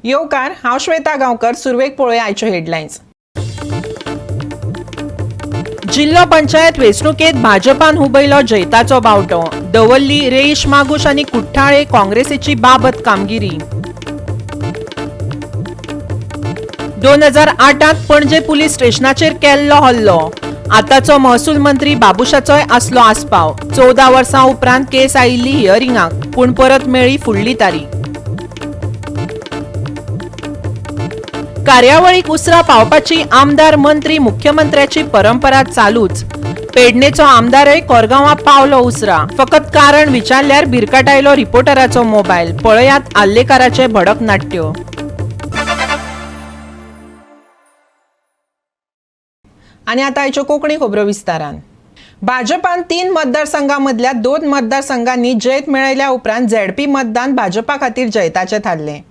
येवकार, हांव श्वेता गांवकर. सुरवेक पळोवया आयच्यो हेडलायन्स. जिल्लो पंचायत वेंचणुकेत भाजपान हुबयलो जैताचो बावटो. दवर्ली, रेईश मागूश आनी कुठ्ठाळे काँग्रेसीची बाबत कामगिरी. 2008त पणजे पुलीस स्टेशनाचेर केल्लो हल्लो. आतांचो महसूल मंत्री बाबुशाचोय आसलो आस्पाव. 14 वर्सां उपरांत केस आयिल्ली हियरिंगाक, पूण परत मेळ्ळी फुडली तारीख. कार्यावळीक उसरा पावपाची आमदार, मंत्री, मुख्यमंत्र्याची परंपरा चालूच. पेडणेचो आमदारय कोरगांवां पावलो उसरा. फकत कारण विचारल्यार भिरकाटायलो रिपोर्टराचो मोबायल. पळयात आल्लेकाराचे भडक नाट्य. आनी आतां आयच्यो कोंकणी खबरो विस्तारान. भाजपान 3 मतदारसंघामदल्या 2 मतदारसंघांनी जैत मेळयल्या उपरांत झेडपी मतदान भाजपा खातीर जैताचें थारलें.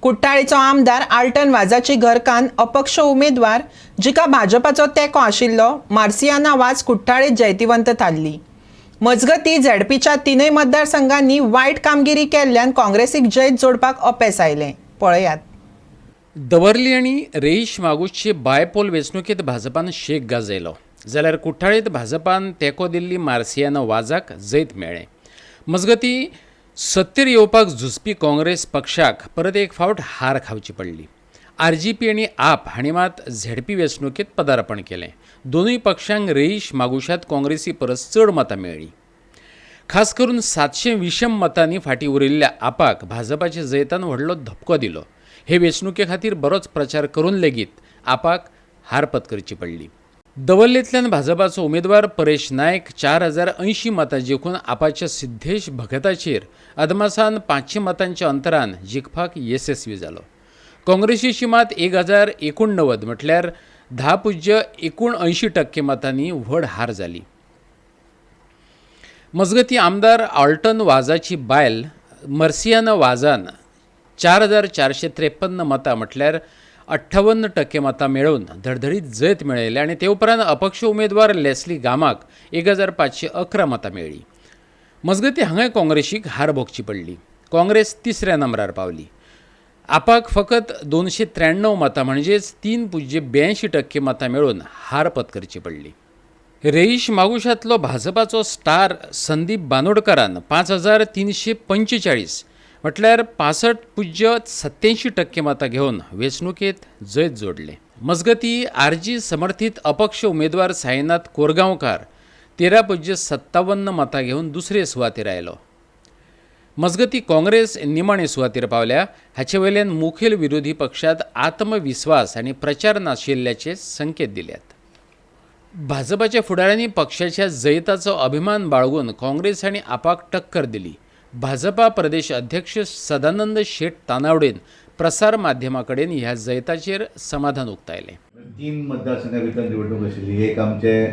कुठ्ठाळीचो आमदार आल्टन वाजाची घरकान्न अपक्ष उमेदवार, जिका भाजपाचो तेंको आशिल्लो, मार्सियाना वाज कुठ्ठाळीत जैतिवंत थारली. मजगती, झेडपीच्या 3 मतदारसंघांनी वायट कामगिरी केल्ल्यान काँग्रेसीक जैत जोडपाक अपेस आयलें. पळयात. दवर्ली आनी रेईश मागूशचे बायपोल वेंचणुकेंत भाजपान शेक गाजयलो, जाल्यार कुठ्ठाळीत भाजपान तेंको दिल्ली मार्सियाना वाजाक जैत मेळ्ळें. मजगती, सत्तेर येवपाक झुजपी काँग्रेस पक्षाक परत एक फावट हार खावची पडली. आरजीपी आनी आप हांणी मात झेडपी वेंचणुकेंत पदार्पण केलें. दोनूय पक्षांक रेईश मागुशांत काँग्रेसी परस चड मतां मेळ्ळीं. खास करून 700 विशम मतांनी फाटीं उरिल्ल्या आपाक भाजपाच्या जैतान व्हडलो धपको दिलो. हे वेंचणुके खातीर बरोच प्रचार करून लेगीत आपाक हार पत्करची पडली. दवर्लेंतल्यान भाजपाचो उमेदवार परेश नायक 4080 मतां जिखून आपाच्या सिद्धेश भगताचेर अदमासान 500 मतांच्या अंतरान जिखपाक येसस्वी जालो. काँग्रेसीची मात 1089 म्हटल्यार 10.79% मतांनी व्हड हार जाली. मजगती, आमदार आल्टन वाजाची बायल मर्सियाना वाजान 4453 मतां म्हटल्यार 58% मतां मेळोवन धडधडीत जैत मेळयलें आनी ते उपरांत अपक्ष उमेदवार लेस्ली गामाक 1511 मतां मेळ्ळीं. मजगती, हांगाय काँग्रेसीक हार भोगची पडली. काँग्रेस तिसऱ्या नंबरार पावली. आपाक फकत 293 मतां म्हणजेच 3.82% मतां मेळोवन हार पत्करची पडली. रेईश मागुशांतलो भाजपाचो स्टार संदीप बांदोडकरान 5345 म्हटल्यार 65.87% मतां घेवन वेंचणुकेंत जैत जोडलें. मजगती, आरजी समर्थित अपक्ष उमेदवार साईनाथ कोरगांवकार 13.57 मतां घेवन दुसरे सुवातेर आयलो. मजगती, काँग्रेस निमाणे सुवातेर पावल्या. हाचे वयल्यान मुखेल विरोधी पक्षांत आत्मविस्वास आनी प्रचार नाशिल्ल्याचे संकेत दिल्यात. भाजपाच्या फुडाऱ्यांनी पक्षाच्या जैताचो अभिमान बाळगून काँग्रेस आनी आपाक टक्कर दिली. भाजपा प्रदेश अध्यक्ष सदानंद शेट तानावडेन प्रसार माध्यमां कडेन ह्या जैताचेर समाधान उक्तायलें. 3 मतदारसंघा भितर निवडणूक आशिल्ली. एक आमचे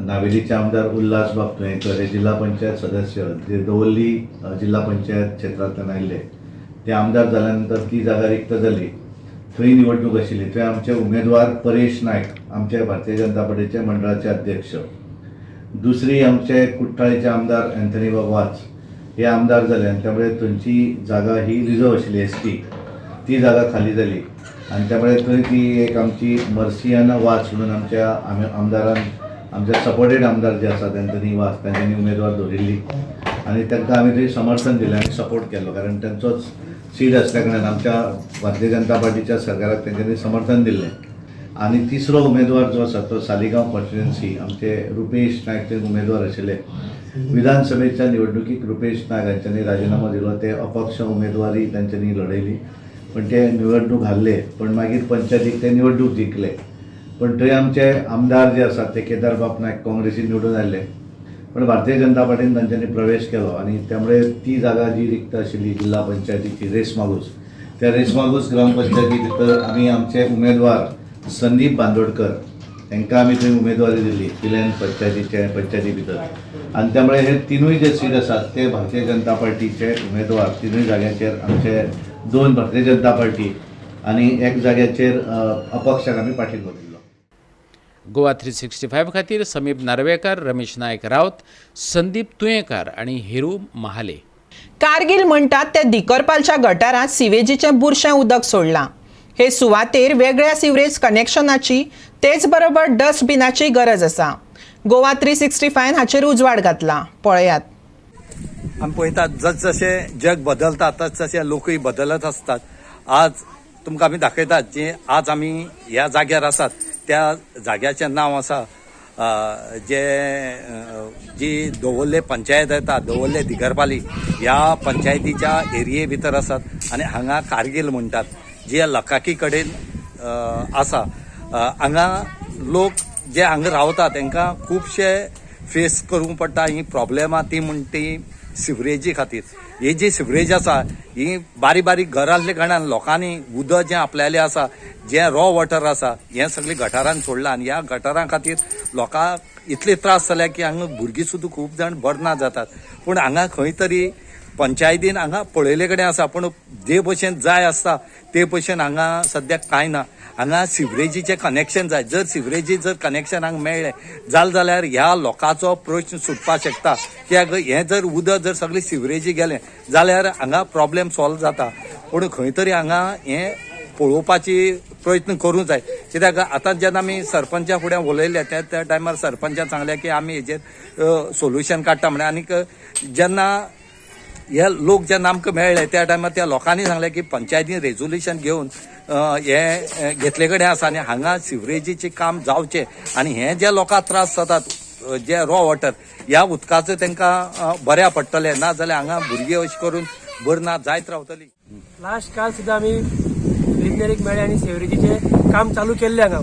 नावेलीचे आमदार उल्हास बाब तुयेंकर हे जिल्हा पंचायत सदस्य जे दवर्ली जिल्हा पंचायत क्षेत्रांतल्यान आयिल्ले, ते आमदार जाल्या नंतर ती जागा रिक्त जाली. थंय निवडणूक आशिल्ली. थंय आमचे उमेदवार परेश नायक, आमचे भारतीय जनता पार्टीचे मंडळाचे अध्यक्ष. दुसरी आमचे कुठ्ठाळीचे आमदार अँथनी बाब वाज हे आमदार जाले आनी त्यामुळे थंयची जागा ही रिजर्व आशिल्ली एस टी, ती जागा खाली जाली आनी त्यामुळे थंय ती एक आमची मर्सियाना वाज म्हणून आमच्या आमदारान, आमच्या सपोर्टेड आमदार जे आसात अँथनी वाज, तांच्यांनी उमेदवार दवरिल्ली आनी तांकां आमी थंय समर्थन दिलें आनी सपोर्ट केलो, कारण तांचोच सीट आसल्या कारणान आमच्या भारतीय जनता पार्टीच्या सरकाराक तेंच्यांनी समर्थन दिल्लें. आनी तिसरो उमेदवार जो आसा तो सालिगांव कॉन्स्टिट्युएन्सी आमचे रुपेश नायक ते उमेदवार आशिल्ले. विधानसभेच्या निवडणुकीक रुपेश नायक हांच्यांनी राजिनामो दिलो. ते अपक्ष उमेदवारी तांच्यांनी लढयली, पण ते निवडणूक हारले, पण मागीर पंचायतीक ते निवडणूक जिखले. पण थंय आमचे आमदार जे आसात ते केदार बाब नायक काँग्रेसीन निवडून आयले, पण भारतीय जनता पार्टीन तांच्यांनी प्रवेश केलो आनी त्यामुळे ती जागा जी रिक्त आशिल्ली जिल्हा पंचायतीची रेस मागूस, त्या रेस मागूस ग्रामपंचायती भितर आमी आमचे उमेदवार संदीप बांदोडकर तांकां आमी थंय उमेदवारी दिली पिलेन पंचायतीचे पंचायती भितर. आनी त्यामुळे हे तिनूय जे सीट आसात ते भारतीय जनता पार्टीचे उमेदवार तिनूय जाग्यांचेर, आमचे 2 भारतीय जनता पार्टी आनी एक जाग्याचेर अपक्षाक आमी पाठिंबो दिल्लो. गोवा 365 खातीर समीप नार्वेकार, रमेश नायक रावत, संदीप तुयेंकार आनी हिरू महाले. कारगील म्हणटात ते दिकरपालच्या गटारांत सिवेजीचें बुरशें उदक सोडलां. हे सुवातेर वेगळ्या सिवरेज कनेक्शनाची तेच बरोबर डस्टबिनाची गरज आसा. गोवा 365 हाचेर उजवाड घातला, पळयात. आमी पळयतात जसजशें जग बदलता तसतशे लोकूय बदलत आसतात. आज तुमकां आमी दाखयतात जे आज आमी ह्या जाग्यार आसात त्या जाग्याचें नांव आसा जे जी दवर्ले पंचायत येता, दवर्ले दिगरपाली ह्या पंचायतीच्या एरिये भितर आसात आनी हांगा कारगील म्हणटात जे लकाकी कडेन आसा. हांगा लोक जे हांगा रावता तांकां खुबशे फेस करूंक पडटा ही प्रॉब्लेमां ती म्हणटा ती सिवरेजी खातीर. ही जी सिवरेज आसा ही बारीक बारीक घरां आसल्या कारणान लोकांनी उदक जें आपल्यालें आसा जें रॉ वॉटर आसा हें सगळें गटारान सोडलां आनी ह्या गटारां खातीर लोकांक इतले त्रास जाल्या की हांगा भुरगीं सुद्दां खूब जाण बरे ना जातात. पूण हांगा खंय तरी पंचायतीन हांगा पळयले कडेन आसा पूण जे भशेन जाय आसता ते भशेन हांगा सद्याक कांय ना. हांगा सिवरेजीचें कनेक्शन जाय. जर सिवरेजी जर कनेक्शन हांगा मेळ्ळें जालें जाल्यार ह्या लोकांचो प्रश्न सुटपाक शकता. कित्याक हें जर उदक जर सगळें सिवरेजी गेलें जाल्यार हांगा प्रॉब्लेम सॉल्व जाता. पूण खंय तरी हांगा हें पळोवपाची प्रयत्न करूंक जाय. कित्याक आतां जेन्ना आमी सरपंचा फुडें उलयले त्या टायमार सरपंचान सांगलें की आमी हेजेर सोल्युशन काडटा म्हणून. आनीक जेन्ना हे लोक जेन्ना आमकां मेळ्ळे त्या टायमार त्या लोकांनी सांगलें की पंचायतीन रेजोल्युशन घेवन हे घेतले कडेन आसा आनी हांगा सिवरेजीचें काम जावचें आनी हे जे लोकांक त्रास जातात जे रॉ वॉटर ह्या उदकाचो तांकां बऱ्या पडटलें, ना जाल्यार हांगा भुरगीं अशें करून बरी ना जायत रावतली. लास्ट काल सुद्दां आमी इंजिनियरीक मेळ्ळे आनी सिवरेजीचें काम चालू केल्लें हांगा.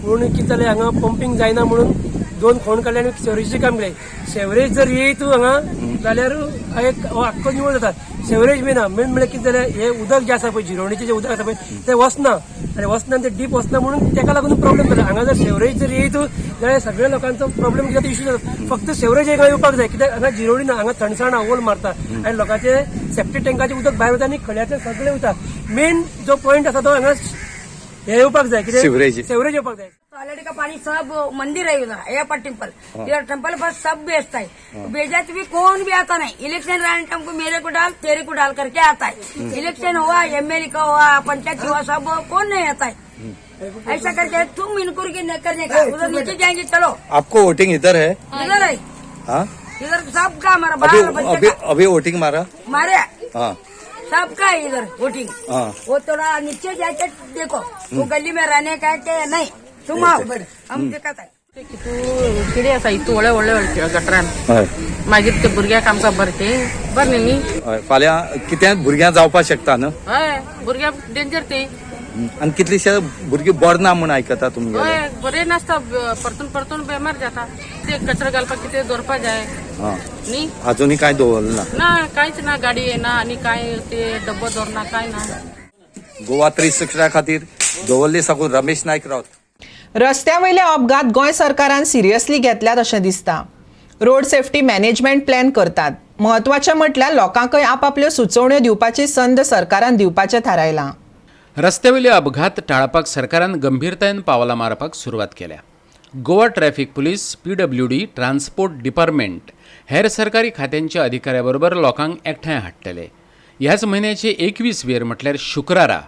पूण कितें जालें हांगा पंपींग जायना म्हणून दोन खोण काडले आनी सेवरेजीचें काम केलें. सेवरेज जर येयत हांगा जाल्यार एक आख्खो निवळ जाता. सेवरेज बी ना. मेन म्हळ्यार कितें जालें हें उदक जें आसा पळय जिरोवणीचें जें उदक आसा पळय तें वचना आनी वचना आनी तें डीप वचना म्हणून तेका लागून प्रॉब्लेम जाता. हांगा जर सेवरेज जर येयत जाल्यार सगळ्या लोकांचो प्रॉब्लेम कितें इश्यू जाता. फक्त सेवरेज हांगा येवपाक जाय कित्याक हांगा जिरोवणी ना, हांगा थंडसाण ओल मारता आनी लोकांचे सेप्टीक टँकाचें उदक भायर वता आनी खड्याचें सगळें वता. मेन जो पॉयंट आसा तो हांगा हे येवपाक जाय, कितें सेवरेज येवपाक जाय. टॉयलेट का पानी सब मंदिर है उधर अयप्पा टेम्पल, इधर टेम्पल पर सब बेचता है. बेचा तो भी कौन भी आता नहीं. इलेक्शन रहने टाइम को मेरे को डाल तेरे को डाल करके आता है. इलेक्शन हुआ एमएलए का हुआ पंचायत हुआ सब कौन नहीं आता है. ऐसा करके तुम इनको करने का उधर नीचे जाएंगे. चलो आपको वोटिंग इधर है? इधर है इधर सबका हमारा बाल बच्चे अभी वोटिंग मारा मारे सबका है इधर वोटिंग. वो थोड़ा नीचे जाके देखो वो गली में रहने का है नहीं तुम आओ हम दिखाता है. किडे आसा इतू व्हडले व्हडले गटरान मागीर ते भुरग्याक आमकां बरें ते बरें न्ही. फाल्यां कितें भुरग्यांक जावपाक शकता न्हू? हय भुरग्यांक डेंजर ते. आनी कितलीशे भुरगीं बरें ना म्हूण आयकता तुमगेलें? हय बरें नासता, परतून परतून बेमार जाता. ते कचरो घालपाक कितें दवरपा जाय न्ही. अजुनूय कांय दवरलें ना? ना कांयच ना, गाडी येना आनी कांय ते डब्बो दवरना कांय ना. गोवा 360 खातीर दवर्ले साकून रमेश नायक रावत. रस्त्या वयले अपघात गोंय सरकारान सिरियसली घेतल्यात अशें दिसता. रोड सेफ्टी मॅनेजमेंट प्लॅन करतात. म्हत्वाचें म्हटल्यार लोकांकय आपापल्यो सुचोवण्यो दिवपाची संद सरकारान दिवपाचें थारायलां. रस्त्यावयले अपघात टाळपाक सरकारान गंभीरतायेन पावलां मारपाक सुरवात केल्या. Goa traffic police, PWD, transport department हेर सरकारी खात्यांच्या अधिकाऱ्या बरोबर लोकांक एकठांय हाडटले. ह्याच म्हयन्याचे 21 वेर म्हटल्यार शुक्रारा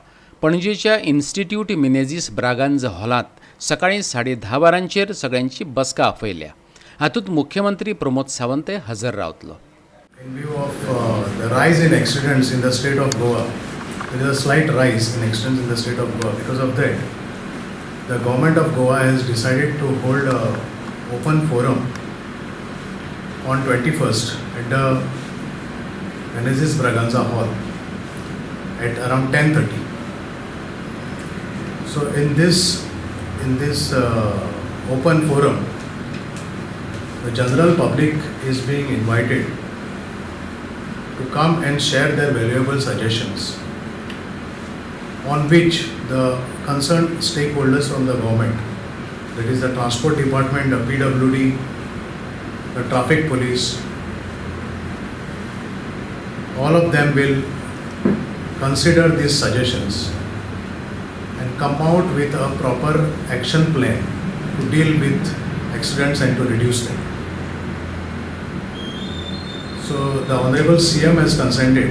पणजेच्या इन्स्टिट्यूट मिनेझीस ब्रागांज हॉलांत सकाळीं 10:30 वरांचेर सगळ्यांची बसका आपयल्या. हातूंत मुख्यमंत्री प्रमोद सावंत हजर रावतलो. In view of the rise in accidents in the state of Goa, there is a slight rise in accidents in the state of Goa. Because of that, the government of Goa has decided to hold a open forum on 21st at the Menezes Braganza Hall at around 10:30. So in this open forum, the general public is being invited to come and share their valuable suggestions, on which the concerned stakeholders from the government, that is the Transport Department, the PWD, the traffic police, all of them will consider these suggestions and come out with a proper action plan to deal with accidents and to reduce them. So the Honorable CM has consented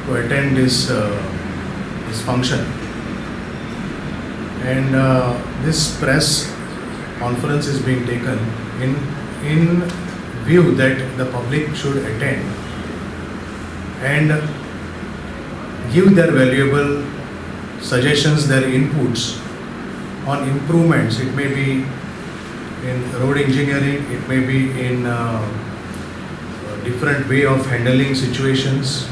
to attend this function, and this press conference is being taken in view that the public should attend and give their valuable suggestions, their inputs on improvements. It may be in road engineering, it may be in different way of handling situations.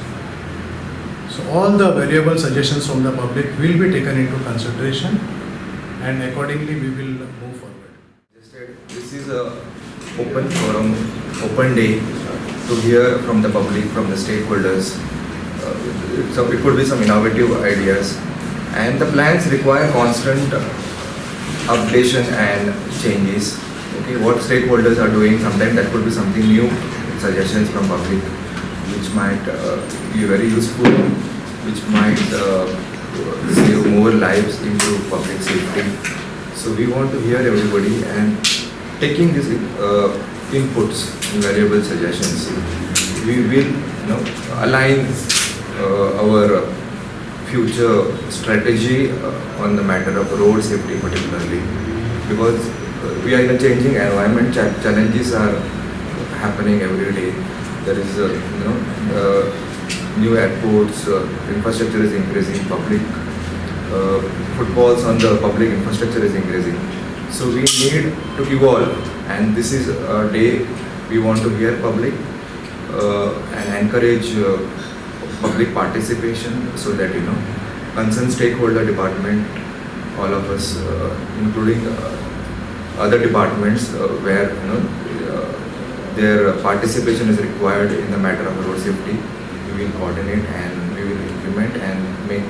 So all the valuable suggestions from the public will be taken into consideration, and accordingly we will move forward. This is a open forum, open day to hear from the public, from the stakeholders. So it could be some innovative ideas, and the plans require constant updation and changes. Okay, what stakeholders are doing, sometimes that could be something new, suggestions from public, which might be very useful, which might save more lives, improve public safety. So we want to hear everybody, and taking these inputs and valuable suggestions, we will align our future strategy on the matter of road safety particularly, because we are in a changing environment. Challenges are happening every day. There is new airports, infrastructure is increasing, public footfalls on the public infrastructure is increasing. So we need to evolve, and this is a day we want to hear public and encourage public participation, so that concerned stakeholder department, all of us, including other departments where their participation is required in the matter of road safety, we will coordinate and we will implement and make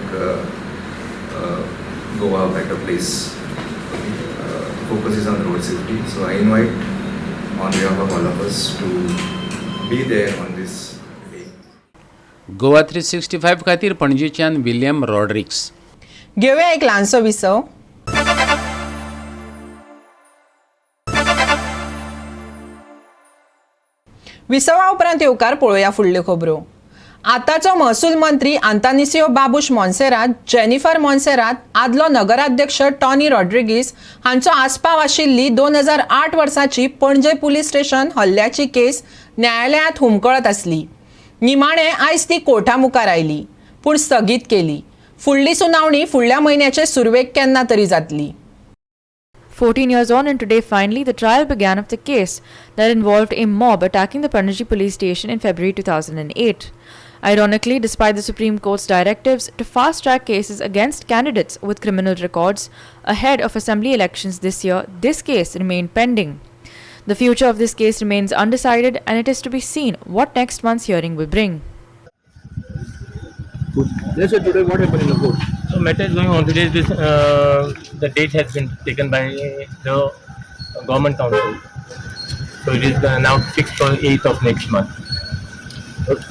Goa a better place. Focus is on road safety. So I invite on behalf of all of us to be there on this day. Goa 365 खातीर पणजेच्यान William Rodrigues. घेवया एक ल्हानसो विसव. विसवा उपरांत येवकार पळोवया फुडल्यो खबरो. आतांचो महसूल मंत्री आंतानिसियो बाबूश मोन्सेरात, जेनिफर मोन्सेरात, आदलो नगराध्यक्ष टॉनी रॉड्रिगीस हांचो आस्पाव आशिल्ली 2008 वर्साची पणजे पुलीस स्टेशन हल्ल्याची केस न्यायालयांत हुमकळत आसली. निमाणें आयज ती कोर्टा मुखार आयली, पूण स्थगीत केली. फुडली सुनावणी फुडल्या म्हयन्याचे सुरवेक केन्ना तरी जातली. 14 years on, and today finally the trial began of the case that involved a mob attacking the Panaji police station in February 2008. Ironically, despite the Supreme Court's directives to fast-track cases against candidates with criminal records ahead of assembly elections this year, this case remained pending. The future of this case remains undecided, and it is to be seen what next month's hearing will bring. Yes, sir, today what happened in the court? So matter is going on today. This the date has been taken by the government council. So it is now fixed for 8th of next month. Okay.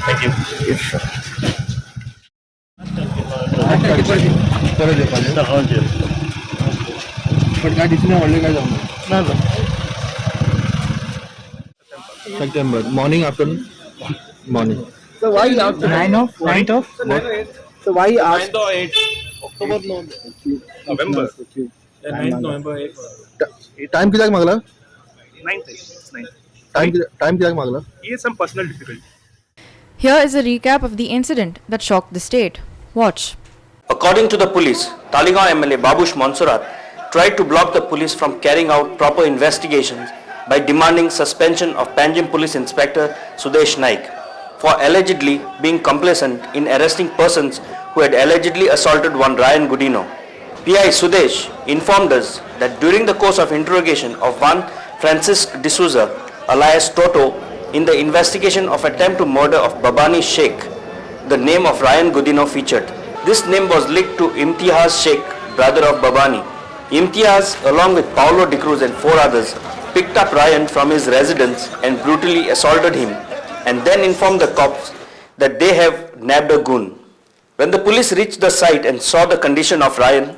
Thank you. Yes, sir. परत येवपाचें पण काय दिसना व्हडलें काय जावना. ना ना. September morning, afternoon? Morning. So why you asked Nine of nine of what? So why you asked? 9th or 8th October, no, November. 9th November 8th. Time कित्याक मागला? 9th, 9th. Time कित्याक मागला? He has some personal difficulty. Here is a recap of the incident that shocked the state. Watch. According to the police, Taleigao MLA Babush Monserrate tried to block the police from carrying out proper investigations by demanding suspension of Panjim Police Inspector Sudesh Naik for allegedly being complacent in arresting persons who had allegedly assaulted one Ryan Gudino. PI Sudesh informed us that during the course of interrogation of one Francis D'Souza alias Toto in the investigation of attempt to murder of Babani Sheikh, the name of Ryan Gudino featured. This name was linked to Imtiaz Sheikh, brother of Babani. Imtiaz, along with Paulo de Cruz and 4 others, picked up Ryan from his residence and brutally assaulted him, and then informed the cops that they have nabbed a goon. When the police reached the site and saw the condition of Ryan,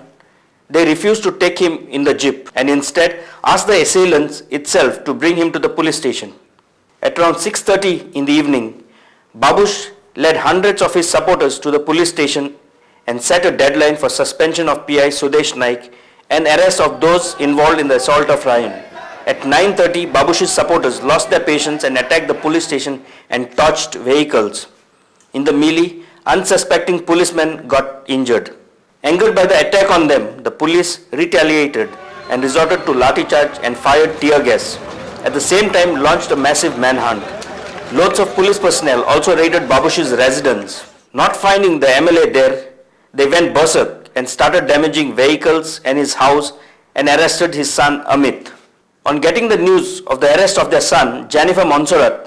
They refused to take him in the jeep and instead asked the assailants itself to bring him to the police station. At around 6:30 in the evening, Babush led hundreds of his supporters to the police station and set a deadline for suspension of PI Sudesh Naik and arrest of those involved in the assault of Ryan. At 9:30, Babush's supporters lost their patience and attacked the police station and torched vehicles. In the melee, unsuspecting policemen got injured. Angered by the attack on them, the police retaliated and resorted to lathi charge and fired tear gas. At the same time, launched a massive manhunt. Loads of police personnel also raided Babush's residence. Not finding the MLA there, they went berserk and started damaging vehicles and his house and arrested his son Amit. On getting the news of the arrest of their son, Jennifer Monserrat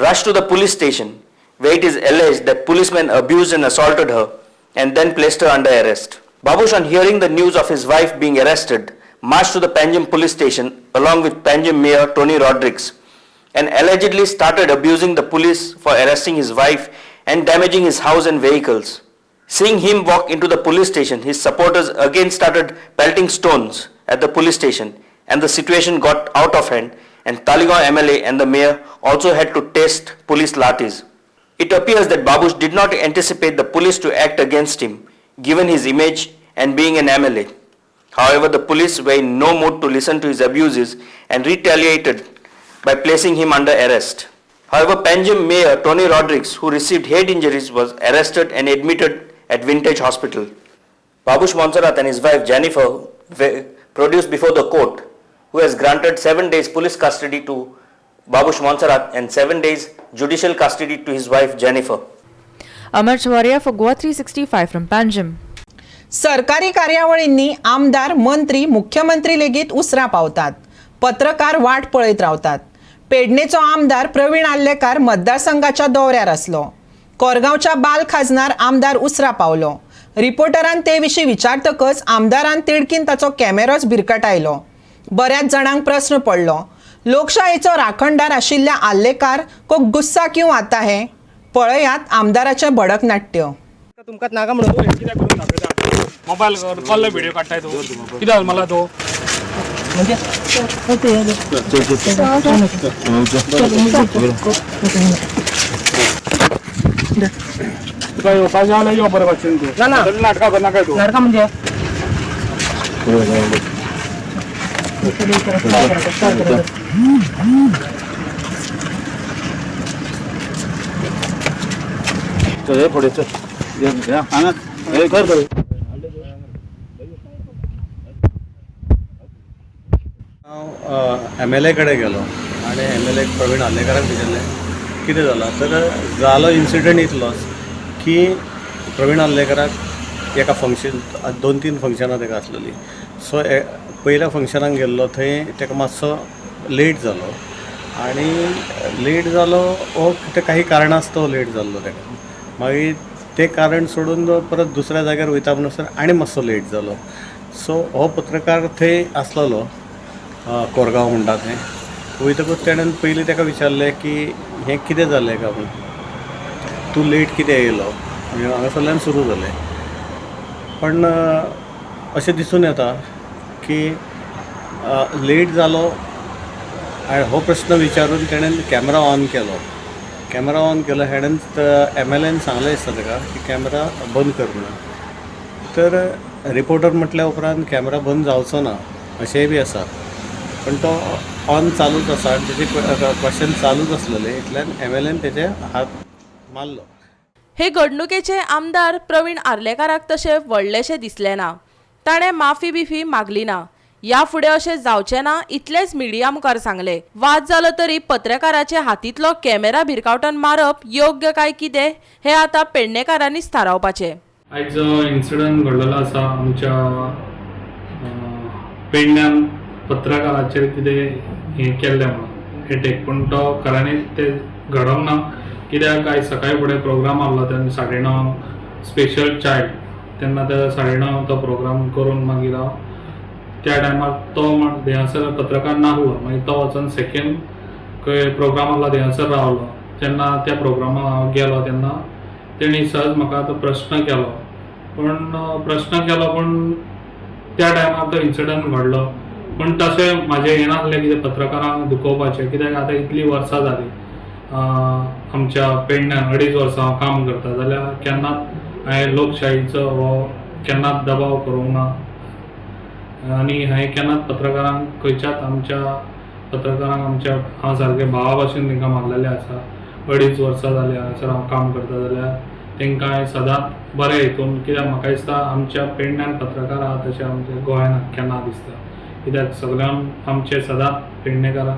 rushed to the police station, where it is alleged that policemen abused and assaulted her and then placed her under arrest. Babush, on hearing the news of his wife being arrested, marched to the Panjim police station along with Panjim Mayor Tony Rodrigues and allegedly started abusing the police for arresting his wife and damaging his house and vehicles. Seeing him walk into the police station, his supporters again started pelting stones at the police station, and the situation got out of hand, and Taleigao MLA and the mayor also had to taste police lathis. It appears that Babush did not anticipate the police to act against him, given his image and being an MLA. However, the police were in no mood to listen to his abuses and retaliated by placing him under arrest. However, Panjim Mayor Tony Rodrigues, who received head injuries, was arrested and admitted at Vintage Hospital. Babush Monserrat and his wife Jennifer were produced before the court, who has granted 7 days police custody to Babush Monserrat and 7 days judicial custody to his wife Jennifer. Amar Chavaria for Goa 365 from Panjim. सरकारी कार्यावळींनी आमदार, मंत्री, मुख्यमंत्री लेगीत उसरा पावतात. पत्रकार वाट पळयत रावतात. पेडणेचो आमदार प्रवीण आर्लेकार मतदारसंघाच्या दौऱ्यार आसलो. कोरगांवच्या बाल खाजनार आमदार उसरा पावलो. रिपोर्टरान ते विशीं विचारतकच आमदारान तिडकीन ताचो कॅमेरोच भिरकटायलो. बऱ्याच जाणांक प्रस्न पडलो, लोकशायेचो राखणदार आशिल्ल्या आर्लेकार को गुस्सा क्यों आता है? पळयात आमदाराचें भडक नाट्य. तुमकां नाका म्हणून कित्याक करून दाखयता? मोबायल कॉल व्हिडिओ काडटाय तूं, कितें मला तो म्हणजे तुका येवपाचें जाल्यार यो बरें भाशेन तूं. ना ना, नाटकां करनाका तूं. नाटकां म्हणजे चल फुडें चल, हांगा कर कर. हांव एम एल ए कडेन गेलो आनी एम एल ए प्रवीण आर्लेकाराक विचारलें कितें जालां. तर जालो इन्सिडंट इतलोच की प्रवीण आर्लेकाराक एका फंक्शन, 2-3 फंक्शनां ताका आसलेलीं. सो पयल्या फंक्शनाक गेल्लो थंय ताका मातसो लेट जालो आनी लेट जालो हो ते काही कारणास्तव लेट जाल्लो ताका. मागीर तें कारण सोडून परत दुसऱ्या जाग्यार वयता म्हणसर आनी मातसो लेट जालो. सो हो पत्रकार थंय आसलेलो, कोरगांव म्हणटा थंय वयतकूच तेणेन पयलीं ताका विचारलें की हें कितें जालें काय म्हूण, तूं लेट कितें येयलो, म्हणजे हांगासरल्यान सुरू जालें. पण अशें दिसून येता की लेट जालो आनी हो प्रश्न विचारून तेणेन कॅमेरा ऑन केलो. कॅमेरा ऑन केलो हेणेन एम एल एन सांगलें दिसता ताका की कॅमेरा बंद कर म्हणून. तर रिपोर्टर म्हटल्या उपरांत कॅमेरा बंद जावचो ना अशेंय बी आसा, पण तो ऑन चालूच आसा आनी तेजे क्वेश्चन चालूच आसलेलें, इतल्यान एम एल एन तेजे हात मारलो. हे घडणुकेचे आमदार प्रवीण आर्लेकाराक तशें व्हडलेशें दिसलें ना. ताणें माफी बिफी मागली ना. ह्या फुडें अशें जावचें ना इतलेंच मिडिया मुखार सांगलें. वाद जालो तरी पत्रकाराचे हातींतलो कॅमेरा भिरकावटन मारप योग्य काय कितें हें आतां पेडणेकारांनीच थारावपाचें. आयज जो इन्सिडंट घडलेलो आसा आमच्या पेडण्यान पत्रकाराचेर कितें हें केल्लें म्हणून एटॅक, पूण तो खऱ्यांनीच तें घडोवंक ना. कित्याक आयज सकाळीं फुडें प्रोग्राम आहलो तेन्ना 9:30 स्पेशल चायल्ड, तेन्ना ते 9:30 तो प्रोग्राम करून मागीर हांव त्या टायमार तो थंयसर पत्रकार नासलो. मागीर तो वचोन सेकेंड खंय प्रोग्राम आहलो थंयसर रावलो. तेन्ना त्या प्रोग्रामाक हांव गेलो तेन्ना तेणी सहज म्हाका तो प्रश्न केलो, पूण प्रश्न केलो पूण त्या टायमार तो इन्सिडंट घडलो. पूण तशें म्हाजें हें नासलें कितें पत्रकारांक दुखोवपाचें, कित्याक आतां इतलीं वर्सां जालीं आमच्या पेडण्यान 2.5 वर्सां हांव काम करता, जाल्यार केन्नाच हांवें लोकशाहीचो हो केन्नाच दबाव करूंक ना आनी हांवें केन्नाच पत्रकारांक खंयच्याच आमच्या पत्रकारांक आमच्या हांव सारकें भावा भाशेन तांकां मानलेलें आसा. 2.5 वर्सां जालीं हांगासर हांव काम करता, जाल्यार तांकां हांवें सदांच बरें हितून, कित्याक म्हाका दिसता आमच्या पेडण्यान पत्रकार आहा तशें आमच्या गोंयान केन्ना दिसता, कित्याक सगळ्यांक आमचे सदांच पेडणेकारां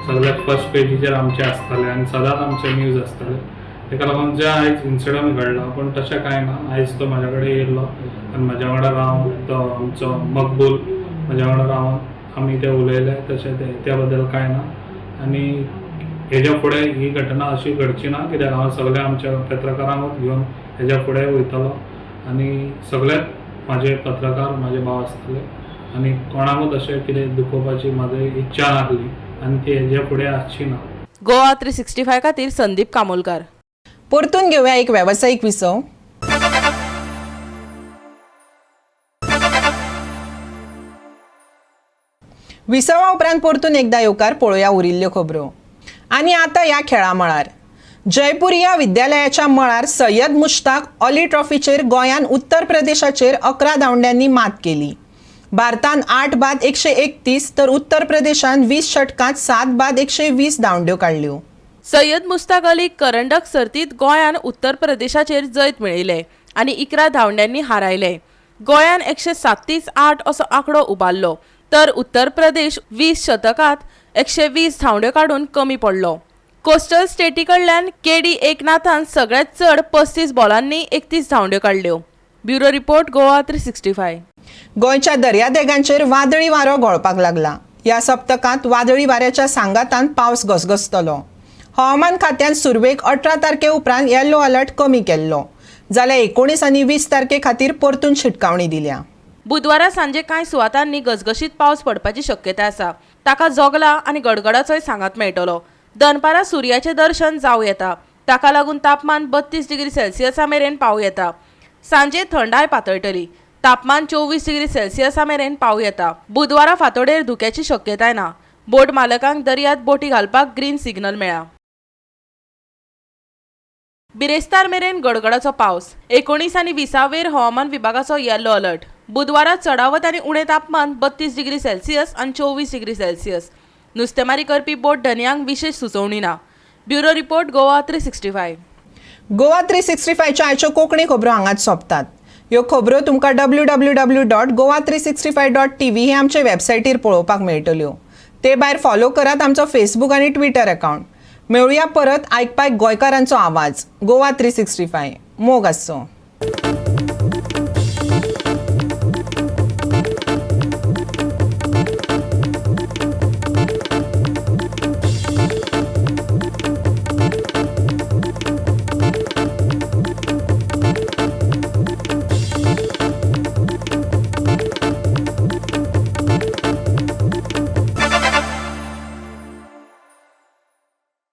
सगळ्याक फर्स्ट पेजीचेर आमचे आसताले आनी सदांच आमचे न्यूज आसताले. ताका लागून जे आयज इन्सिडंट घडला पूण तशें कांय ना. आयज तो म्हाज्या कडेन येयल्लो आनी म्हाज्या वांगडा रावन तो आमचो मकबूल म्हाज्या वांगडा रावन आमी ते उलयले, तशें ते त्या बद्दल कांय ना. आनी हेज्या फुडें ही घटना अशी घडची ना, कित्याक हांव सगळ्या आमच्या पत्रकारांकूच घेवन हेज्या फुडें वयतलो आनी सगळेच म्हाजे पत्रकार म्हाजे भाव आसतले आनी कोणाकूच अशें कितें दुखोवपाची म्हाजी इच्छा नासली आनी ती हेज्या फुडें आसची ना. गोवा 365 खातीर संदीप कामोलकार. परतून घेवया एक वेवसायीक विसव. विसवा उपरांत परतून एकदा येवकार पळोवया उरिल्ल्यो खबरो. आनी आतां ह्या खेळा मळार जयपुरिया विद्यालयाच्या मळार सय्यद मुश्ताक अली ट्रॉफीचेर गोंयान उत्तर प्रदेशाचेर 11 धांवड्यांनी मात केली. भारतान 8 बाद 131 तर उत्तर प्रदेशान 20 षटकांत 7 बाद 120 धांवड्यो काडल्यो. सय्यद मुश्ताक अली करंडक सर्तीत गोंयान उत्तर प्रदेशाचेर जैत मेळयलें आनी 11 धांवड्यांनी हारायलें. गोंयान 137-8 असो आंकडो उबारलो तर उत्तर प्रदेश 20 शतकांत 120 धांवड्यो काडून कमी पडलो. कोस्टल स्टेटी कडल्यान केडी एकनाथान सगळ्यांत चड 35 बॉलांनी 31 धांवड्यो काडल्यो. Bureau report, Goa 365. गोंयच्या दर्यादेगांचेर वादळी वारो घोळपाक लागला. ह्या सप्तकांत वादळी वाऱ्याच्या सांगातान पावस घसघसतलो. हवामान खात्यान सुरवेक 18 तारखे उपरांत येलो अलर्ट कमी केल्लो, जाल्यार 19 आनी 20 तारखे खातीर परतून शिटकावणी दिल्या. बुधवारा सांजे कांय सुवातांनी गजगशीत पावस पडपाची शक्यताय आसा. ताका जोगला आनी गडगडाचोय सांगात मेळटलो. दनपारां सुर्याचें दर्शन जावं येता. ताका लागून तापमान 32 डिग्री सेल्सियसा मेरेन पावं येता. सांजे थंडाय पातळटली. तापमान 24 डिग्री सेल्सियसा मेरेन पावं येता. बुधवारा फांतोडेर धुक्याची शक्यताय ना. बोट मालकांक दर्यांत बोटी घालपाक ग्रीन सिग्नल मेळ्ळा. बिरेस्तार मेरेन गडगडाचो पावस. 19 आनी 20वेर हवामान विभागाचो येलो अलर्ट. बुधवारा चडावत आनी उणें तापमान 32 डिग्री सेल्सियस आनी 24 डिग्री सेल्सियस. नुस्तेमारी करपी बोट धनयांक विशेश सुचोवणी ना. Bureau report, Goa 365. Goa 365च्या आयच्यो कोंकणी खबरो हांगाच सोंपतात. ह्यो खबरो तुमकां www.goa365.tv हे आमचे वेबसायटीर पळोवपाक मेळटल्यो. ते भायर फॉलो करात आमचो फेसबूक आनी ट्विटर अकावंट. मेळुया परत आयकपाक गोंयकारांचो आवाज गोवा 365. मोग आसचो.